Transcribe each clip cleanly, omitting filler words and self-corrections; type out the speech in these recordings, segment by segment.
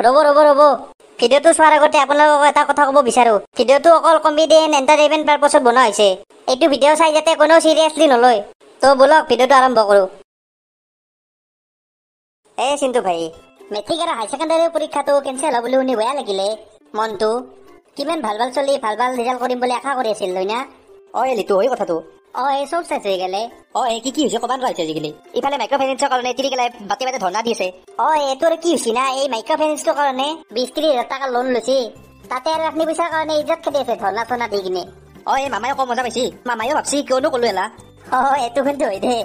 ৰ'ব ৰ'ব ৰ'ব, ভিডিঅ'টো চোৱাৰ আগতে আপোনালোকক এটা কথা ক'ব বিচাৰো। ভিডিঅ'টো অকল কমেডি এণ্ড এণ্টাৰটেইনমেণ্ট পাৰ্পছত বনোৱা হৈছে। এইটো ভিডিঅ' চাই যাতে কোনেও চিৰিয়াছলি নলয়। তো ব'লক ভিডিঅ'টো আৰম্ভ কৰোঁ। এই চিন্তু ভাই, মেট্ৰিক আৰু হাই ছেকেণ্ডাৰী পৰীক্ষাটো কেঞ্চেল হ'ব বুলি শুনি বেয়া লাগিলে মনটো। কিমান ভাল ভাল চলি ভাল ভাল ৰিজাল্ট কৰিম বুলি আশা কৰি আছিল না। অ লিটু, হয় কথাটো। অ এই চব চেচ হৈ গেলে। অ এই কি কি হৈছে ক'বা নোৱাৰা হৈছে আজিকালি। ইফালে মাইক্ৰ' ফাইনেন্সৰ কাৰণে তিৰিগেলাই বাটে বাটে ধৰ্ণা দিছে। অ এইটো আৰু কি হৈছে না, এই মাইক্ৰ' ফাইনেন্সটোৰ কাৰণে 20-30 হাজাৰ টকা লোন লৈছে, তাতে আৰু এখিনি পইচাৰ কাৰণে ইজ্জত খেদি আছে ধৰ্ণা চৰ্ণা দি কিনে। অ এই মামায়ো কম মজা পাইছি, মামায়ো ভাবছি কিয়নো ক'লো এলা। অ এইটো কিন্তু হয় দে,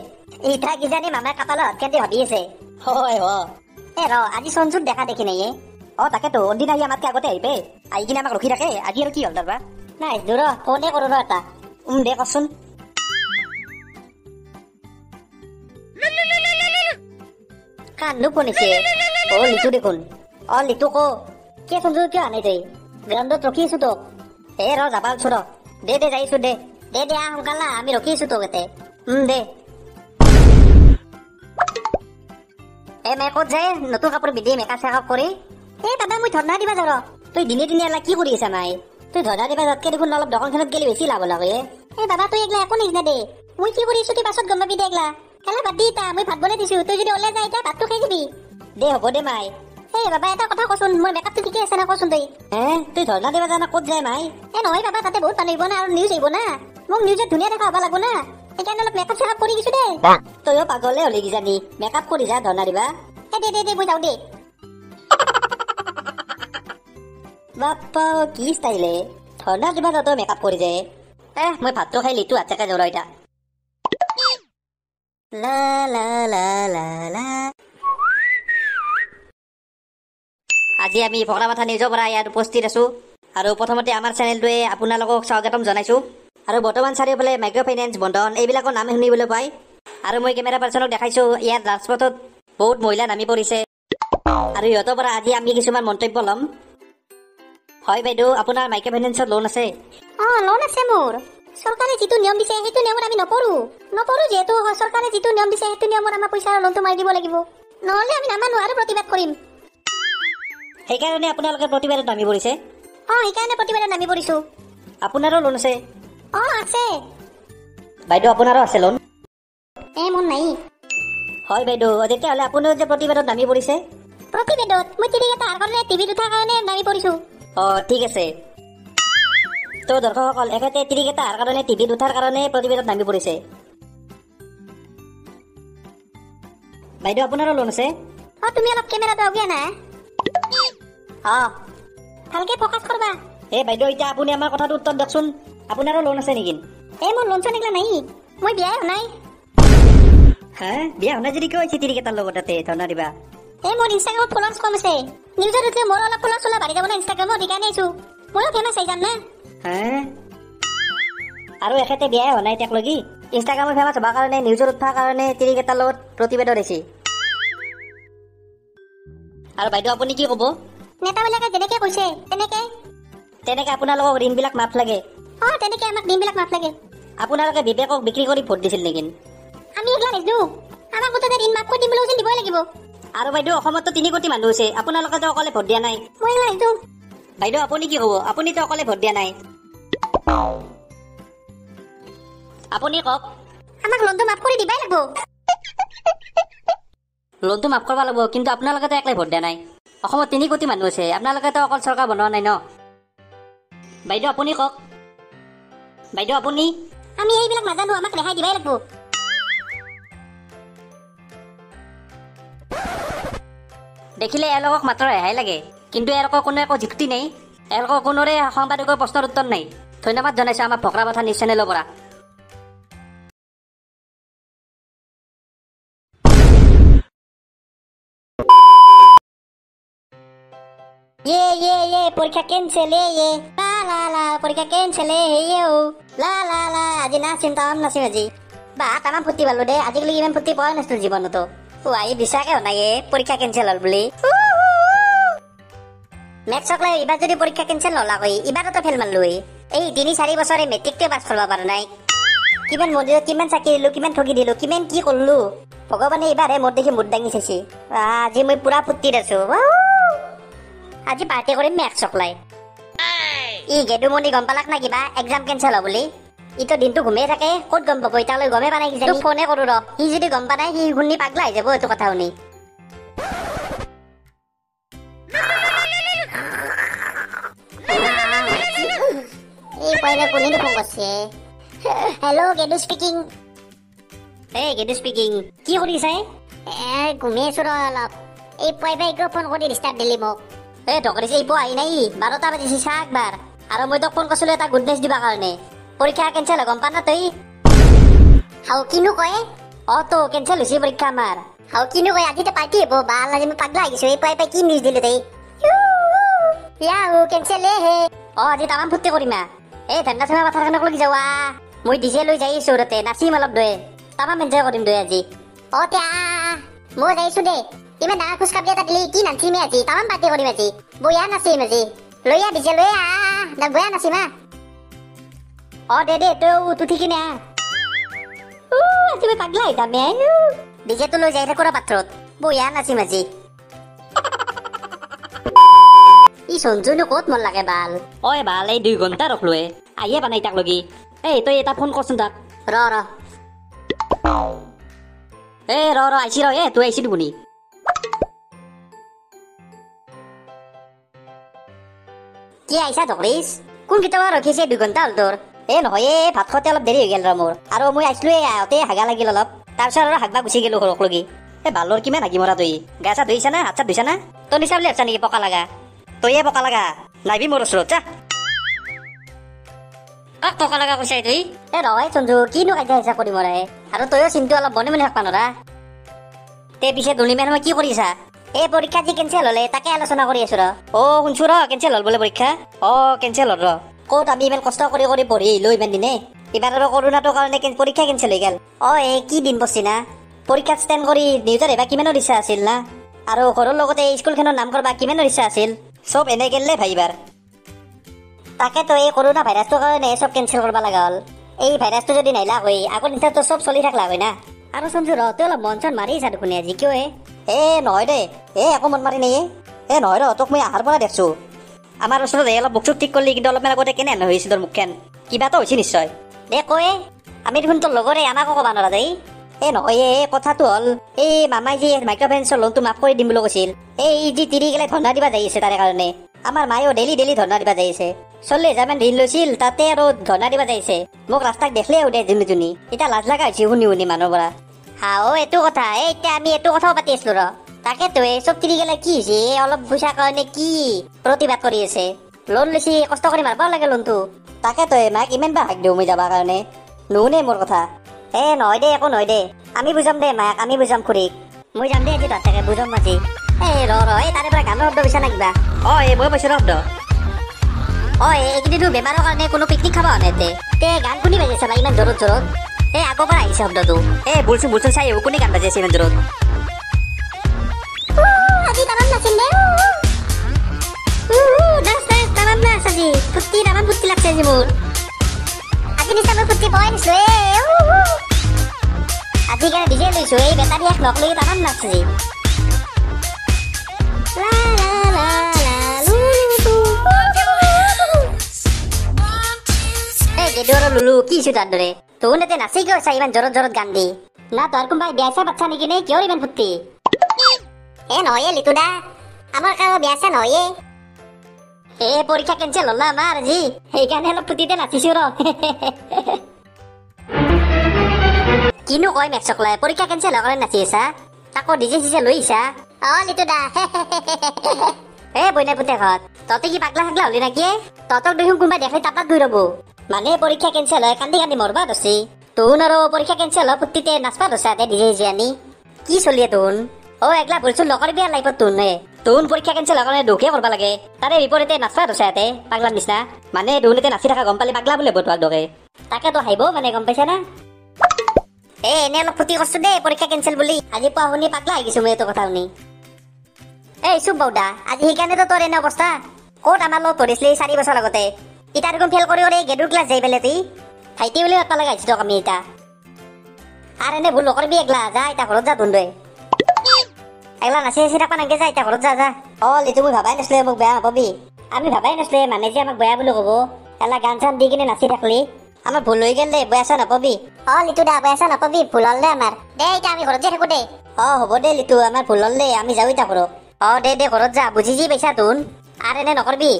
ইটা কিজানি মামাই কপালত হাত কেন্দি ভাবি আছে। হয় হয়। এ ৰ, আজি সঞ্জুক দেখা দেখি নাই। অ তাকেতো, অনদিনা আহি আমাতকে আগতে আহিবে, আহি কিনে আমাক ৰখি থাকে। আজি আৰু কি হ'ল তাৰ বা? নাই দূৰ, ফোনে কৰো ৰ এটা। দে কচোন। কান্নো ফোন হৈছে? অ লিটু দেখোন। অ লিটু ক, কিয় সঞ্জু কিয় আনে তই? গ্ৰাউণ্ডত ৰখি আছো তোক। এ ৰ যাবা আছো ৰ। দে দে যাইছো দে। দে দে আহ সোনকালে আহ, আমি ৰখি আছো তোক ইয়াতে। দে। এ মাই ক'ত যায় নতুন কাপোৰ পিন্ধি মেকআপ চেকআপ কৰি? এই দাদা মই ধৰ্ণা দিবা যাওঁ ৰ। তই দিনে দিনে এলা কি কৰি আছা মাই? তই ধৰ্ণা দিবা যাতকে দেখোন অলপ দোকানখনত গেলি বেছি লাভ লাগে। এই বাবা তই এগলা একো নাজানা দে, মই কি কৰি আছো তুই পাছত গম পাবি দে। এগলা এলা বাদ দি, ইতা মই ভাত বনাই দিছো, তই যদি ওলাই যায় এতিয়া ভাতটো খাই যাবি। দে হ'ব দে মাই। এই বাবা এটা কথা কচোন, মোৰ মেকআপটো ঠিকে আছে না কচোন তই? হে তুই ধৰ্ণা দিবা জানা ক'ত যায় মাই? এ নহয় বাবা, তাতে বহুত মানুহ আহিব না, আৰু নিউজ আহিব না, মোক নিউজত ধুনীয়া দেখা হ'ব লাগিব না, সেইকাৰণে অলপ মেকআপ চেকআপ কৰি গৈছো দে। তইও পাগলে হলি কিজানি, মেকআপ কৰি যা ধৰ্ণা দিবা। এ দে দে দে মই যাওঁ দে। বাপ্পা কি ষ্টাইলে ধৰ্ণা দিবা তই মেকআপ কৰি যায়। এ মই ভাতটো খাই লিটু হাত চেকে যাওঁ ৰ এতিয়া। লা লা লা লা লা। আজি আমি ফকৰামাথা নিউজৰ পৰা ইয়াত উপস্থিত আছোঁ আৰু প্ৰথমতে আমাৰ চেনেলটোৱে আপোনালোকক স্বাগতম জনাইছোঁ। আৰু বৰ্তমান চাৰিওফালে মাইক্ৰ' ফাইনেন্স, বন্ধন এইবিলাকৰ নাম শুনিবলৈ পায়। আৰু মই কেমেৰা পাৰ্চনক দেখাইছোঁ ইয়াত ৰাজপথত বহুত মহিলা নামি পৰিছে আৰু সিহঁতৰ পৰা আজি আমি কিছুমান মন্তব্য ল'ম। হয় বাইদেউ, আপোনাৰ মাইক্ৰ' ফাইনেন্সত লোন আছে? অ লোন আছে মোৰ। চৰকাৰে যিটো নিয়ম দিছে সেইটো নিয়মত আমি নপৰো নপৰো, যিহেতু চৰকাৰে যিটো নিয়ম দিছে সেইটো নিয়মত আমাৰ পইচাৰ লোনটো মাৰি দিব লাগিব, নহ'লে আমি নামানো আৰু প্ৰতিবাদ কৰিম। সেইকাৰণে আপোনালোকে প্ৰতিবাদত নামি পৰিছে? অ সেইকাৰণে প্ৰতিবাদত নামি পৰিছো। আপোনাৰো লোন আছে? অ আছে। বাইদেউ আপোনাৰো আছে লোন? এ মোৰ নাই। হয় বাইদেউ, তেতিয়াহ'লে আপুনিও যে প্ৰতিবাদত নামি পৰিছে? প্ৰতিবাদত মই তিৰিকেইটা হাৰ কাৰণে টিভিত উঠাৰ কাৰণে নামি পৰিছো। অ ঠিক আছে। তো দৰ্শকসকল, এখেতে তিৰিকেইটা হাৰ কাৰণে টিভিত উঠাৰ কাৰণে প্ৰতিবাদত নামি পৰিছে। বাইদেউ আপোনাৰো লোন আছে? অ তুমি অলপ কেমেৰাটো আগুৱাই না। অ ভালকে ফ'কাছ কৰবা। এ বাইদেউ এতিয়া আপুনি আমাৰ কথাটো উত্তৰ দিয়কচোন, আপোনাৰো লোন আছে নেকি? এই মোৰ লোন চোন এইগিলা নাই, মই বিয়াই হোৱা নাই। হে বিয়া হোৱা নাই যদি কিয় হৈছে তিৰিকেইটাৰ লগত তাতে ধৰ্ণা দিবা? এই মোৰ ইনষ্টাগ্ৰামত ফলোৱাৰ্ছ কম আছে, নিউজত উঠিলে মোৰ অলপ ফলোৱাৰ্ছ অলপ বাঢ়ি যাব না ইনষ্টাগ্ৰামত, সেইকাৰণে আহিছো, ময়ো ফেমাছ হৈ যাম না। হে আৰু এখেতে বিয়াই হোৱা নাই তেওঁক লগি ইনষ্টাগ্ৰামত ফেমাছ হোৱাৰ কাৰণে নিউজত উঠাৰ কাৰণে তিৰিকেইটাৰ লগত প্ৰতিবাদত আহিছে। আৰু বাইদেউ আপুনি কি ক'ব? নেতাবিলাকে যেনেকে কৈছে তেনেকে তেনেকে আপোনালোকক ঋণবিলাক মাফ লাগে? অ তেনেকে আমাক ঋণবিলাক মাফ লাগে। আপোনালোকে বিবেকক বিক্ৰী কৰি ভোট দিছিল নেকি? আমি এইগিলা নাজানো, আমাক মুঠতে ঋণ মাফ কৰি দিম বুলি কৈছিল, দিবই লাগিব। আৰু বাইদেউ অসমততো 3 কোটি মানুহ আছে, আপোনালোকেতো অকলে ভোট দিয়া নাই। মই এইগিলা নাজানো। বাইদেউ আপুনি কি ক'ব? আপুনিতো অকলে ভোট দিয়া নাই। আপুনি কওক। আমাক লোনটো মাফ কৰি দিবাই লাগিব। লোনটো মাফ কৰিব লাগিব, কিন্তু আপোনালোকেতো একলাই ভোট দিয়া নাই। অসমত 3 কোটি মানুহ আছে, আপোনালোকেতো অকল চৰকাৰ বনোৱা নাই ন। বাইদেউ আপুনি কওক। বাইদেউ আপুনি? আমি এইবিলাক নাজানো, আমাক ৰেহাই দিবাই লাগিব। দেখিলে এওঁলোকক মাত্ৰ ৰেহাই লাগে, কিন্তু এওঁলোকৰ কোনো একো যুক্তি নাই, এওঁলোকৰ কোনোৰে সাংবাদিকৰ প্ৰশ্নৰ উত্তৰ নাই। ধন্যবাদ জনাইছোঁ আমাৰ ফকৰামাথা নিউজ চেনেলৰ পৰা। ये ये ये পৰীক্ষা কেঞ্চেল, এ ये লা লা লা পৰীক্ষা কেঞ্চেল, এ হে ও লা লা লা। আজি নাচিম, তামাম নাচিম আজি। বা তামাম ফূৰ্তি পালো দে, আজিকালি ইমান ফূৰ্তি পোৱা নাছিলো জীৱনতো। ও আই বিশ্বাসে হোৱা নাই এ পৰীক্ষা কেঞ্চেল হ'ল বুলি। মেথছক লৈ এইবাৰ যদি পৰীক্ষা কেঞ্চেল নহ'লাকৈ এইবাৰতো ফেইল মাৰলো। এই 3-4 বছৰে মেট্ৰিকটোৱে পাছ কৰিব পৰা নাই। কিমান মন্দিৰত কিমান চাকি দিলো, কিমান ঠগি দিলো, কিমান কি কৰিলো, ভগৱানে এইবাৰহে মোৰ দেখি মূৰ দাঙি চাইছে। আজি মই পুৰা ফূৰ্তিত আছো। আজি পাৰ্টি কৰিম মেক চকলাই। ই গেদুমণি গম পালাক না কিবা এক্সাম কেঞ্চেল হ'ব বুলি? ইটো দিনটো ঘুমিয়ে থাকে, ক'ত গম পাব? এতিয়ালৈ গমেই পা নাই কিজানি। ফোনে কৰোঁ ৰ, সি যদি গম পা নাই সি শুনি পাগলা হৈ যাব এইটো কথা শুনি। এই পইলে কোনেনো ফোন কৰিছে? হেল্ল' গেদু স্পীকিং। এই গেদু স্পীকিং, কি কৰিছা? এ ঘুমি আছো ৰ অলপ। এই পইবাই কিয় ফোন কৰি ডিষ্টাৰ্ব দিলি মোক? এই ঢকৰিছে, এই পোৱাহি নাই, 12টা বাজিছে চা একবাৰ। আৰু মই তোক ফোন কৰিছিলো এটা গুড নিউজ দিবা কাৰণে, পৰীক্ষা কেঞ্চেল গম পা না তই? হাও কিনো কয়? অ তো কেঞ্চেল হৈছে পৰীক্ষা আমাৰ। হাও কিনো কয়? আজিতো পাৰ্টি হ'ব বাল, আজি মই পাগলা হৈ গৈছো। এই পাই পাই কি নিউজ দিলি তই? ইয়াহু কেঞ্চেল হে। অ আজি তামাম ফূৰ্তি কৰিম। এই ঠাণ্ডা ঠাণ্ডা পথাৰখনক লাগি যাৱা, মই ডিজে লৈ যাই আছো তাতে, নাচিম অলপ দয়ে, তামাম এনজয় কৰিম দয়ে আজি। অ তে মই যাইছো দে। ইমান ডাঙৰ খোজ কাপি এটা দিলি, কি নাচিমে আজি? তামাম পাৰ্টি কৰিম আজি, বয়া নাচিম আজি। লৈ আহ ডিজে লৈ আহ, বয়া নাচিম। অ দে দে তই উঠি কিনে আহ। আজি মই পাগলা হৈ যাম। ডিজেটো লৈ যাই থাকো ৰ পাথৰত, বয়া নাচিম আজি। ই সঞ্জুনো ক'ত মন লাগে বাল? ঐ বাল, এই 2 ঘণ্টা ৰখলোৱে, আহিয়ে পা নাই তাক লগি। এই তই এটা ফোন কৰচোন তাক। ৰ ৰ এ ৰ ৰ আহিছি ৰ। এ তই আহিছি দেখোন। কি আহিছা ঢকৰিছ? কোন কিতাপ ৰখিছে 2 ঘণ্টা হ'ল তোৰ? এ নহয় এই ভাত খাওঁতে অলপ দেৰি হৈ গ'ল ৰ মোৰ। আৰু মই আহিছিলোৱে, আহোঁতে হাগা লাগিল অলপ, তাৰপিছত আৰু হাগবা গুচি গ'লো ঘৰক লগি। এই বালৰ কিমান হাগি মৰা তই? গা চা ধুইছা না, হাত চাত ধুইছা না? তই নিচা বুলি ভাবছা নেকি পকা লগা? তইয়ে পকা লগা, নাইবি মোৰ ওচৰত যা। কাক পকা লগা কৈছা তুই? এ ৰয় সঞ্জু, কিনো কাজিয়া হিচাপ কৰি মৰে? আৰু তয়ো চিন্তা অলপ মনে মনে থাকবা নৰা। তে পিছে দুৰ্নীমান মই কি কৰিছা? এই পৰীক্ষা যি কেঞ্চেল হ'লে তাকে আলোচনা কৰি আছো ৰ। অ শুনছো ৰ, কেঞ্চেল হ'ল বোলে পৰীক্ষা। অ কেঞ্চেল হ'ল ৰ। ক'ত আমি ইমান কষ্ট কৰি কৰি পঢ়ি আহিলো ইমান দিনে, এইবাৰ আৰু কৰোণাটোৰ কাৰণে পৰীক্ষা কেঞ্চেল হৈ গ'ল। অ এই কি দিন পৰছি না, পৰীক্ষাত ষ্টেণ্ড কৰি নিউজত এইবাৰ কিমানৰ ইচ্ছা আছিল না, আৰু ঘৰৰ লগতে স্কুলখনৰ নাম কৰবা কিমানৰ ইচ্ছা আছিল, চব এনে গেলে ভাই এইবাৰ। তাকেতো এই কৰোণা ভাইৰাছটোৰ কাৰণে চব কেঞ্চেল কৰিব লগা হ'ল। এই ভাইৰাছটো যদি নাইলা হৈ আগৰ নিচিনাতো চব চলি থাকলা হয় না। আৰু সঞ্জু ৰ, তই অলপ মন চন মাৰি আছা দেখোন আজি, কিয়? এ নহয় দে, এ একো মন মাৰি নাই। এ নহয় ৰ, তোক মই অহাৰ পৰা দেখছো আমাৰ ওচৰত অলপ মুখ চুখ ঠিক কৰিলি, কিন্তু অলপমান আগতে কেনে হৈছে তোৰ মুখখন? কিবা এটা হৈছে নিশ্চয়। দে কয়ে, আমি দেখোন তোৰ লগৰে, আমাকো ক'বা নোৱাৰা দেই। এ নহয়, এই কথাটো হ'ল এই মামাই যে মাইক্ৰ' ফাইনেন্সৰ লোনটো মাফ কৰি দিম বুলি কৈছিল, এই যি তিৰি গেলে ধৰ্ণা দিবা যাই আছে, তাৰে কাৰণে আমাৰ মায়েও ডেইলি ডেইলি ধৰ্ণা দিবা যাই আছে। 40 হাজাৰমান ঋণ লৈছিল, তাতে আৰু ধৰ্ণা দিবা যাই আছে। মোক ৰাস্তাক দেখিলে সোধে যোনে যোনে, এতিয়া লাজ লগা হৈছে শুনি শুনি মানুহৰ পৰা। হা অ এইটো কথা, এই এতিয়া আমি এইটো কথাও পাতি আছিলো ৰ। তাকেতো এই চব তিৰি গেলে কি হৈছে, এই অলপ পইচাৰ কাৰণে কি প্ৰতিবাদ কৰি আছে? লোন লৈছি, কষ্ট কৰি মাৰিব লাগে লোনটো। তাকেতো মাক ইমান বাৰ হাক দিওঁ মই যাবৰ কাৰণে, নুশুনে মোৰ কথা। এ নহয় দে, একো নহয় দে, আমি বুজাম দে মাক, আমি বুজাম খুৰীক। মই যাম দে আজি তাতে বুজাম আজি। এই ৰ ৰ, এই তাৰে পৰা গানৰ শব্দ পাইছা না কিবা? অ এই মই পাইছো ৰ শব্দ। অ এইকেইদিনো বেমাৰৰ কাৰণে কোনো পিকনিক খাব হোৱা নাই তে গান কোনে বাজিছে বা ইমান জোৰত জোৰত? এই আগৰ পৰা আহিছে শব্দটো। এ বুলচোন বুলচোন চাই আহিব, কোনে গান বাজি আছে ইমান জোৰত? আজি তামাম নাচিম দে, নাচ নাচ তামাম নাচ আজি, ফূৰ্তি তামাম ফূৰ্তি লাগছে আজি মোৰ। আজি নিচিনা মই ফূৰ্তি পোৱাই নাছিলো। আজি কাৰণে ডিজে লৈছো, এই বেটাৰী শেষ নকলৈ তামাম নাচ আজি। এই গেদু আৰু লুলু কি হৈছে তাৰ দৰে? তহোন এতে নাচি কিয় আছা ইমান জোৰত জোৰত গান দি? না তোৰ কোনোবাই বিয়া চিয়া পাতছা নেকি নে কিয় ইমান ফূৰ্তি? এ নহয় লিটু দা, আমাৰ কাৰো বিয়া চিয়া নহয়। এ পৰীক্ষা কেঞ্চেল হ'ল না আমাৰ আজি, সেইকাৰণে অলপ ফূৰ্তিতে নাচিছো ৰ। কিনো কয় মেকচকলাই, পৰীক্ষা কেঞ্চেল হোৱাৰ কাৰণে নাচি আছা, তাকো ডিজে চিজে লৈ আহিছা? অ লিটু দা। এ বইনা পুতেকহঁত, তহঁতে কি পাগলা চাগলা হলি নেকি? তহঁতক দেখোন কোনোবাই দেখলি তাপাত গৈ ৰ'ব। মানে পৰীক্ষা কেঞ্চেল হয় কান্দি কান্দি মৰবা ধৰছি, তোহোন আৰু পৰীক্ষা কেঞ্চেল হয় ফূৰ্তিতে নাচবা ধৰছা তে ডিজে চিজে আনি। কি চলিয়ে তোহোন? অ একলা ভুল চুল নকৰিবি আৰু লাইফত তোহোন। তোহোন পৰীক্ষা কেঞ্চেল হোৱাৰ কাৰণে দুখে কৰবা লাগে, তাৰে বিপৰীতে নাচবা ধৰছা ইয়াতে পাগলাৰ নিচিনা। মানে তোহোন এতিয়া নাচি থকা গম পালে পাগলা বুলি ভাবিব তোক দকে। তাকেতো হাঁহিব মানে, গম পাইছা না? এ এনে অলপ ফূৰ্তি কৰছো দেই পৰীক্ষা কেঞ্চেল বুলি, আজি পুৱা শুনি পাগলা হৈ গৈছো মই এইটো কথা শুনি। এই চুপ বাউদা, আজি সেইকাৰণেতো তোৰ এনে অৱস্থা। ক'ত আমাৰ লগত পঢ়িছিলি 4 বছৰ আগতে, ইতা দেখোন ফেইল কৰি কৰি গেদুৰ ক্লাছ যাই পেলাই তুই ভাইটি বুলি মাতবা লগা হৈছে তোক আমি ইতা। আৰু এনে ভুল নকৰিবি এগলা, যা ইতা ঘৰত যা ধুন দে। এগলা নাচি নাচি থাকবা নাংগে, যা ইতা ঘৰত যা যা। অ লিটু, মই ভাবাই নাছিলো মোক বেয়া নাপাবি। আমি ভাবাই নাছিলো মানে যে আমাক বেয়া বুলি ক'ব। এলা গান চান দি কিনে নাচি থাকলি, আমাৰ ভুল হৈ গ'ল দে, বেয়া চেয়া নাপাবি। অ লিটু দা, বেয়া চেয়া নাপাবি, ভুল হ'ল দে আমাৰ। দে এতিয়া আমি ঘৰত যাই থাকো দে। অ হ'ব দে লিটু, আমাৰ ভুল হ'ল দে, আমি যাওঁ এতিয়া ঘৰত। অ দে দে ঘৰত যা, বুজি যি পাইছা তোন, আৰু এনে নকৰবি।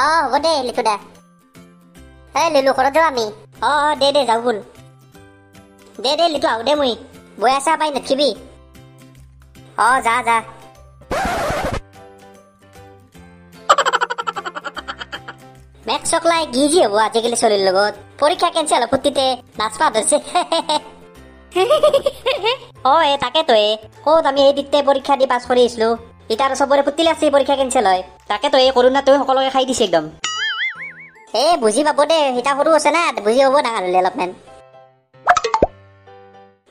অ হ'ব দে লিটু দা। এই লিলু, ঘৰত যাওঁ আমি। অ অ দে দে যাওঁ বোল। দে দে লিটু, আহো দে, মই বয়া চাহ পাই নাথকিবি। অ যা যা। মেক চকলাই কি যি হ'ব আজিকালি চলিৰ লগত, পৰীক্ষা কেঞ্চেল ফূৰ্তিতে নাচপা ধৰছে। অ এ তাকেতো, এ ক'ত আমি এই দিনতে পৰীক্ষা দি পাছ কৰি আহিছিলো, এতিয়া আৰু চবৰে ফূৰ্তি লাগছে পৰীক্ষা কেঞ্চেল হয়। তাকেতো, এই কৰোণাটোৱে সকলোকে খাই দিছে একদম। এ বুজি পাব দে, এতিয়া সৰু আছে না, বুজি পাব ডাঙৰ হ'লে অলপমান।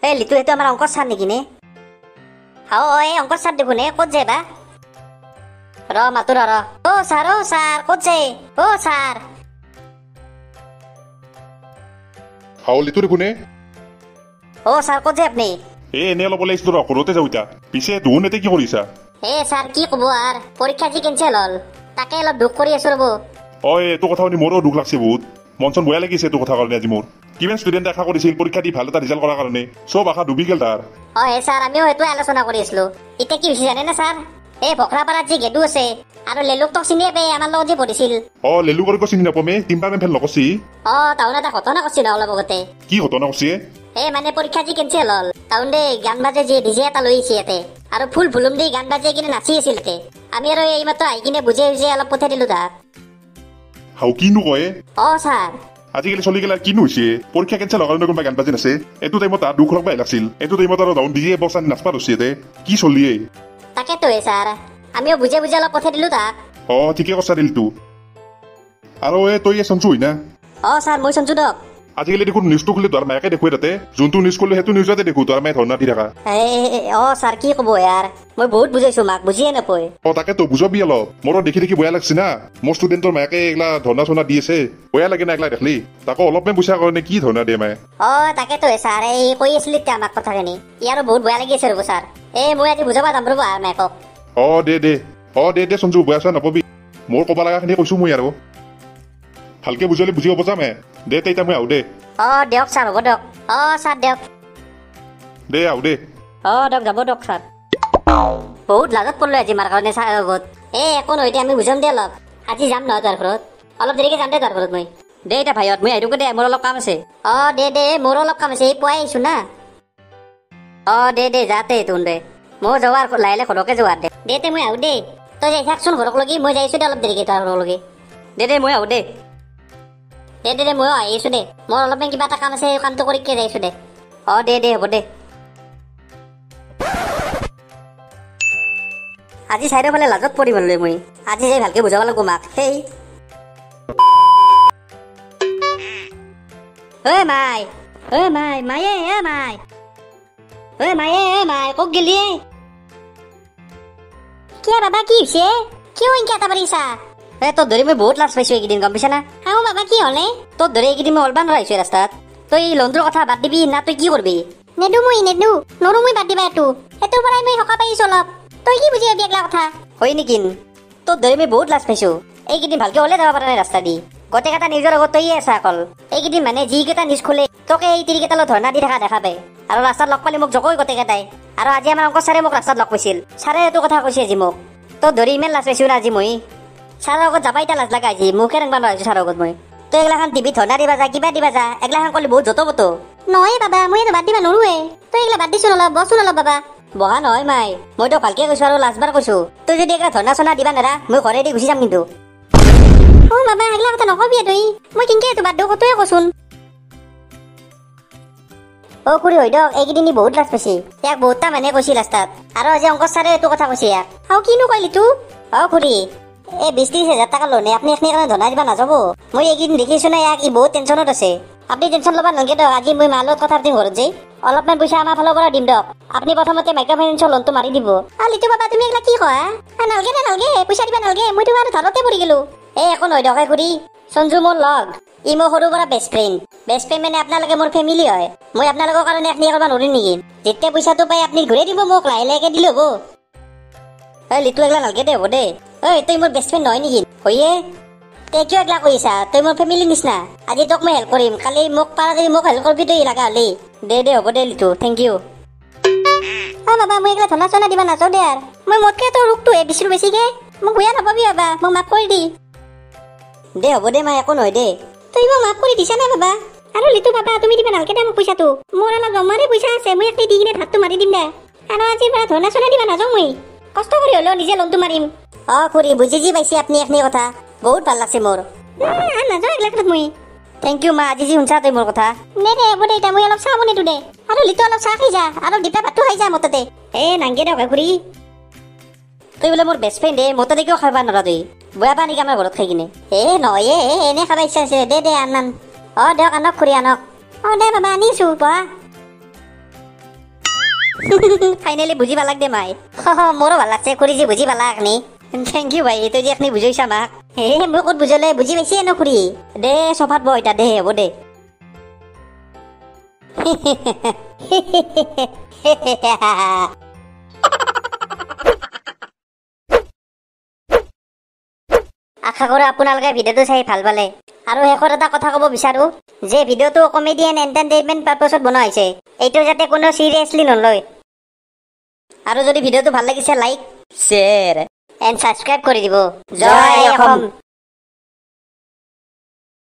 এ লিটু, সেইটো আমাৰ অংকৰ ছাৰ নেকি নে? অ এই অংকৰ ছাৰ দেখোন, এ ক'ত যায় বা? ৰ মাতো ৰ। অ ছাৰ, অ ছাৰ, ক'ত যায়? অ ছাৰ। হাও লিটু দেখোন। অ ছাৰ, ক'ত যায় আপুনি? এ এনেই অলপ ওলাই আহিছিলো ৰ, ঘৰতে যাওঁ এতিয়া। পিছে দুহুন এতিয়া কি কৰিছা? এ ছাৰ কি ক'ব আৰু, পৰীক্ষা যি কেঞ্চেল হ'ল, তাকে অলপ দুখ কৰি আছো ৰ'ব। অ এইটো কথা শুনি মোৰো দুখ লাগছে বহুত, মন চন বেয়া লাগিছে এইটো কথা কাৰণে। আজি মোৰ কিমান ষ্টুডেণ্টে আশা কৰিছিল পৰীক্ষা দি ভাল এটা ৰিজাল্ট কৰাৰ কাৰণে, চব আশা ডুবি গ'ল তাৰ। অ হে ছাৰ, আমিও সেইটোৱে আলোচনা কৰি আছিলো। এতিয়া কি হৈছে জানেনে ছাৰ, এই ভখৰাপাৰাত যি গেদু আছে আৰু লেলুক তোক চিনিয়ে পাই, আমাৰ লগত যি পঢ়িছিল। অ লেলুক আৰু চিনি নাপামে, টিম্পাৰমেণ্ট ফেল নকৰছি। অ তাহুন এটা ঘটনা কৰছি ন অলপ আগতে। কি ঘটনা কৰছি? এই মানে পৰীক্ষা যি কেঞ্চেল হ'ল, তাহুন দে গান বাজে যি ডিজে এটা লৈ আহিছে ইয়াতে, আৰু ফুল ভুলুম দি গান বাজে কিনে নাচি আছিল ইয়াতে। আমি আৰু এইমাত্ৰ আহি কিনে বুজাই বুজাই অলপ পঠাই দিলো তাক। হাও কিনো কয়? অ ছাৰ, আজিকালি চলি গেলা কিনো হৈছে, পৰীক্ষা কেঞ্চেল হোৱাৰ কাৰণে কোনোবা গান বাজি নাচে? এইটো টাইমত তাৰ দুখ লগাই লাগছিল, এইটো টাইমত আৰু ডাউন ডিজে বক্স আনি নাচপা ধৰছি ইয়াতে, কি চলিয়ে? তাকেতো হে ছাৰ, আমিও বুজাই বুজাই অলপ পঠাই দিলো তাক। অ ঠিকে কৈছা দিলটো। আৰু এই তই সঞ্জু হয় না? অ ছাৰ, মই সঞ্জু দক। আজিকালি দেখোন নিউজটো খুলি তোৰ মাকে দেখুৱাই, তাতে যোনটো নিউজ খুলিলে সেইটো নিউজতে দেখো তোৰ মায়ে ধৰ্ণা দি থাকা। অ ছাৰ কি ক'ব ইয়াৰ, মই বহুত বুজাইছো মাক, বুজিয়ে নাপায়। অ তাকেতো বুজাবি অলপ, মোৰো দেখি দেখি বেয়া লাগছে না, মোৰ ষ্টুডেণ্টৰ মাকে এইগিলা ধৰ্ণা চৰ্ণা দি আছে, বেয়া লাগে না এইগিলা দেখলি, তাকো অলপমান পইচা কাৰণে কি ধৰ্ণা দিয়ে মায়ে। অ তাকেতো ছাৰ, এই কৈ আছিলি এতিয়া আমাক কথাখিনি, ইয়াৰো বহুত বেয়া লাগি আছে ৰ'ব ছাৰ। এই মই আজি বুজাব যাম ৰ'ব মাকক। অ দে দে, অ দে দে সঞ্জু, বেয়া চেয়া নাপাবি, মোৰ ক'ব লগাখিনি কৈছো মই, আৰু ভালকে বুজালে বুজি পাব যাম। দে এতিয়া মই আহো দে। অ দিয়ক ছাৰ, হ'ব দিয়ক। অ ছাৰ দিয়ক। দে আহো দে। অ দিয়ক, যাব দিয়ক ছাৰ। বহুত লাজত পৰিলো আজি মাৰ কাৰণে ছাৰৰ আগত। এ একো নহয় দে, আমি বুজাম দে অলপ। আজি যাম নহয় তাৰ ঘৰত, অলপ দেৰিকে যাম দে তাৰ ঘৰত মই। দে এতিয়া ভাইত, মই আহি দে, মোৰ অলপ কাম আছে। অ দে দে, মোৰো অলপ কাম আছে, এই পুৱাই আহিছো না। অ দে দে, যাতে তোন দে, মই যাওঁ আৰু লাহে লাহে ঘৰকে যোৱা দে। দে তে মই আহো দে, তই যাই থাকচোন ঘৰক লগি, মই যাইছো দে অলপ দেৰিকে তাৰ ঘৰক লগি। দে দে, মই আহো দে। দে দে দে, ময়ো আহিছো দে, মোৰ অলপমান কিবা এটা কাম আছে, সেই কামটো কৰি কে যাইছো দে। অ দে দে, হ'ব দে। আজি চাৰিওফালে লাজত পৰিব লৈ মই, আজি যাই ভালকে বুজাব লাগিব মাক। সেই ঐ মাই, ঐ মাই, মায়ে, এ মাই, ঐ মায়ে, এ মাই, ক'ত গেলি? কিয় বাবা, কি হৈছে? কিয় ইনকে এটা পাৰিছা? এ তোৰ ধৰি মই বহুত লাজ পাইছো এইকেইদিন, গম পাইছা না? আও বাবা, কি হ'লে? তোৰ ধৰি এইকেইদিন মই ওলবা নোৱাৰা হৈছো ৰাস্তাত। তই এই লোনটোৰ কথা বাদ দিবি না তই কি কৰবি? নেদো মই, নেদো, নৰো মই বাদ দিবা এইটো, সেইটোৰ পৰাই মই সকাহ পাইছো অলপ। তই কি বুজি পাবি এইগিলা কথা? হয় নেকি? তোৰ ধৰি মই বহুত লাজ পাইছো এইকেইদিন, ভালকে ওলাই যাব পৰা নাই ৰাস্তা দি। গোটেইকেইটা নিজৰ আগত তইয়ে আছা অকল এইকেইদিন, মানে যিকেইটা নিউজ খোলে তোকে এই তিৰিকেইটা লগত ধৰ্ণা দি থকা দেখা পায়। আৰু ৰাস্তাত লগ পালে মোক জকই গোটেইকেইটাই। আৰু আজি আমাৰ অংক ছাৰে মোক ৰাস্তাত লগ পাইছিল, ছাৰে এইটো কথা কৈছে আজি মোক। তোৰ ধৰি ইমান লাজ পাইছো না আজি মই, ছাৰৰ আগত যাবা এতিয়া লাজ লগা আজি, মোকে ৰাংবা নোৱাৰিছো ছাৰৰ আগত মই। তই এগিলাখান টিভিত ধৰ্ণা দিবা যা, কিবা দিবা যা, এগিলাখান ক'লে বহুত যত বত। নহয় বাবা, মই এইটো বাদ দিবা নৰোৱে, তই এইগিলা বাদ দিছোন অলপ, বচোন অলপ বাবা। বহা নহয় মাই, মই তোক ভালকে কৈছো আৰু লাষ্টবাৰ কৈছো, তই যদি এগিলা ধৰ্ণা চৰ্ণা দিবা নেৰা, মই ঘৰেদি গুচি যাম কিন্তু। অ বাবা, এগিলা কথা নকবি তই, মই কেনকে এইটো বাদ দিওঁ কতোৱে কচোন। অ খুৰী হয় দিয়ক, এইকেইদিন ই বহুত লাজ পাইছি, ইয়াক বহুতটা মানুহে কৈছিল ৰাস্তাত, আৰু আজি অংকৰ ছাৰে এইটো কথা কৈছে ইয়াক। আৰু কিনো কলি তো? অ খুৰী, এই 20-30 হাজাৰ টকা লোনে আপুনি এইখিনি কাৰণে ধনা দিবা নাযাব, মই এইকেইদিন দেখিছো না ইয়াক, ই বহুত টেনশ্যনত আছে। আপুনি টেনশ্যন ল'ব নালাগে দিয়ক, আজি মই মাৰ লগত কথা পাতিম ঘৰত যাই, অলপমান পইচা আমাৰ ফালৰ পৰা দিম দিয়ক, আপুনি প্ৰথমতে মাইক্ৰ' ফাইনেন্সৰ লোনটো মাৰি দিব। আৰু লিটু বাবা, তুমি এইগিলা কি কোৱা? নালগে দে, নালগে, পইচা দিবা নালগে, মই তোমাৰ ধাৰতে পৰি গেলো। এই একো নহয় দিয়ক খুৰী, সঞ্জু মোৰ লগ, ই মোৰ সৰুৰ পৰা বেষ্ট ফ্ৰেণ্ড, বেষ্ট ফ্ৰেণ্ড মানে আপোনালোকে মোৰ ফেমিলি হয়, মই আপোনালোকৰ কাৰণে এইখিনি কৰিব নোৱাৰিম নেকি? যেতিয়া পইচাটো পাই আপুনি ঘূৰাই দিব মোক, লাহে লাহেকে দিলে হ'ব। ঐ লিটু এগলা নালগে দে, হ'ব দে। ঐ তই মোৰ বেষ্ট ফ্ৰেণ্ড নহয় নেকি? হয়ে তই কিয় এগলা কৰিছা? তই মোৰ ফেমিলি নিচিনা। আজি তোক মই হেল্প কৰিম, কালি মোক পাৰা যদি মোক হেল্প কৰিবি তই লগা হ'লে। দে দে হ'ব দে লিটু, thank U. অ বাবা, মই এগলা ধনা চনা দিবা নাযাওঁ দে আৰু। মই মোতকে তোৰ ৰোগটোহে দিছিলোঁ বেছিকে, মোক বেয়া নাপাবি বাবা, মোক মাফ কৰি দি। দে হ'ব দে মা, একো নহয় দে। তই মোক মাফ কৰি দিছা না বাবা? আৰু লিটু বাবা, তুমি দিবা নালগে দে মোক পইচাটো, মোৰ অলপ জমাৰে পইচা আছে, মই একটি দি কিনে ধাৰটো মাৰি দিম দে। আৰু আজিৰ পৰা ধনা চনা দিবা নাযাওঁ মই, কষ্ট কৰি হ'লেও নিজে লোনটো মাৰিম। অ খুৰী, বুজি যি পাইছি আপুনি এইখিনি কথা, বহুত ভাল লাগছে মোৰ। নাযাওঁ এগলা মই। Thank U মা, আজি যি শুনছা তই মোৰ কথা। দে দে হ'ব দে, এতিয়া মই অলপ চাহ বনাই দিওঁ দে। আৰু লিটু অলপ চাহ খাই যা, আৰু দীপা ভাতটো খাই যা মোৰ তাতে। এ নাংগে দে খুৰী, তই বোলে মোৰ বেষ্ট ফ্ৰেণ্ড, মোৰ তাতে কিয় খাব নোৱাৰা তই? বেয়া পা নেকি আমাৰ ঘৰত খাই কিনে? এ নহয় এ, এনেই খাব ইচ্ছা আছে। দে দে আন আন। অ দিয়ক আনক খুৰী আনক। অ দে বাবা আনিছো বহা। ফাইনেলি বুজি পালাক দে মাই। মোৰো ভাল লাগছে খুৰী যি বুজি পালা এখনি। Thank U ভাই, তই যে এখনি বুজাইছা মাক। এ মই ক'ত বুজালে, বুজি পাইছে ন খুৰী? দে চফাত বহ এতিয়া, দে হ'ব দে। আশা কৰোঁ আপোনালোকে ভিডিঅ'টো চাই ভাল পালে। আৰু শেষত এটা কথা ক'ব বিচাৰোঁ যে ভিডিঅ'টো কমেডি এণ্ড এণ্টাৰটেইনমেণ্ট পাৰ্পছত বনোৱা হৈছে, এইটো যাতে কোনো চিৰিয়াছলি নলয়। আৰু যদি ভিডিঅ'টো ভাল লাগিছে লাইক, শ্বেয়াৰ এণ্ড ছাবস্ক্ৰাইব কৰি দিব। জয় অসম।